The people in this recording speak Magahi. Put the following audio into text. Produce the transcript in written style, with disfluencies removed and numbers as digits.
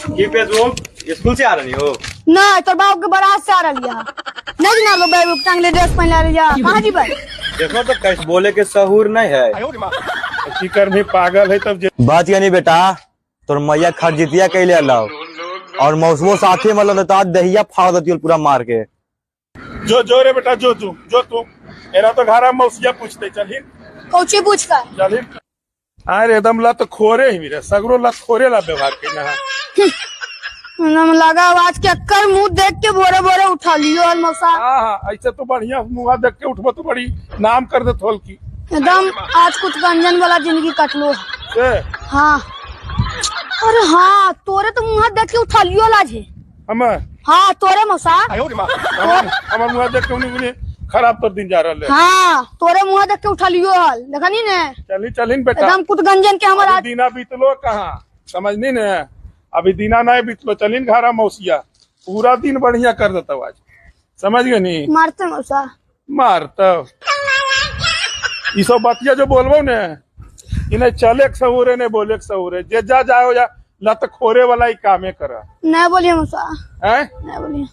की पेशबुक स्कूल से आ रही हो? नहीं, तोर बाप के बारात से आ रही है। नहीं ना लो बैग टांगले ड्रेस पहन ले रही है। कहाँ जीबै? देखो तो कैसे बोले के सहूर नहीं है। की करभी, पागल है तब जे। बात यानी बेटा तोर मैया खरजितिया कैले अलाव और मौसमो साथे मतलब तो आज दहिया फाड़ देती पूरा मार के। जो जो रे बेटा, जो तू, जो तू एरा तो घरा मौसिया पूछते चलही। कौची पूछ कर? चलही। अरे एकदम लत खोरे ही रे, सगरो लत खोरे ला व्यवहार के ना। हम लगा आवाज के अक्कर मुंह देख के भोरे भोरे उठा लियो और मौसा। हाँ हाँ, ऐसे तो बढ़िया मुँह देख के उठबो तो बड़ी नाम कर दे थोल की। एकदम आज कुछ गंजन वाला जिंदगी कटलो। ए? हाँ, अरे हाँ, तोरे तो मुँह देख के उठा लियो लाजे। हमर? हाँ, तोरे मौसा। हमर मुँह देख के उन्हीं खराब कर दिन जा रहा है। हाँ, तोरे मुँह देख के उठा लियो हल, देखनी ने? चली चली बेटा। एकदम कुछ गंजन के हमारा अभी दीना बीतलो कहाँ, समझनी ने? अभी दीना नहीं बीतलो, चलिन घरा मौसिया पूरा दिन बढ़िया कर देता आज, समझ गए नी? मारते मौसा। मारता ई सब बतिया जो बोलबो ने, इन्हें चले के सहूरे ने बोले के सहूरे, जे जा जाओ जा लत खोरे वाला ही कामे करा। नहीं बोलिए मौसा। हैं? नहीं बोलिए।